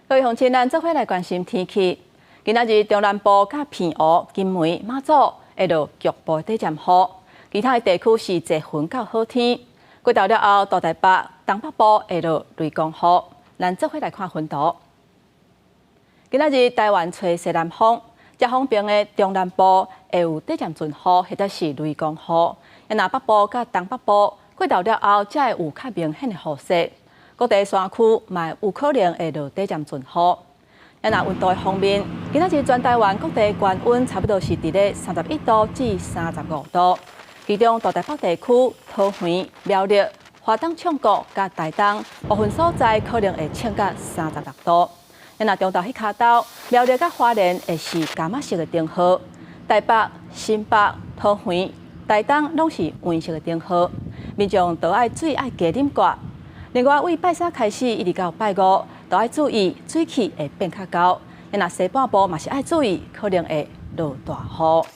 各位鄉親，咱做伙來關心天氣。今仔日中南部佮澎湖、金門、馬祖會落局部短暫雨，其他的地區是濟雲到好天。過晝了後，大台北、東北部會落雷公雨。咱做伙來看雲圖。今仔日台灣吹西南風，遮風爿的中南部會有短暫陣雨，或者是雷公雨。若北部佮東北部過晝了後，才會有較明顯的雨勢。各地山區嘛有可能會落短暫陣雨。若溫度的方面，今仔日全台灣各地高溫差不多是佇咧31度至35度，其中大台北地區、桃園、苗栗、花東縱谷佮台東部分所在可能會衝到36度。若中晝彼跤晝，苗栗佮花蓮會是柑仔色的燈號，台北、新北、桃園、台東攏是黃色的燈號，民眾都愛水愛加啉寡。另外，對拜三開始一直到拜五，都愛注意水汽會變較厚。若西半部嘛是愛注意，可能會落大雨。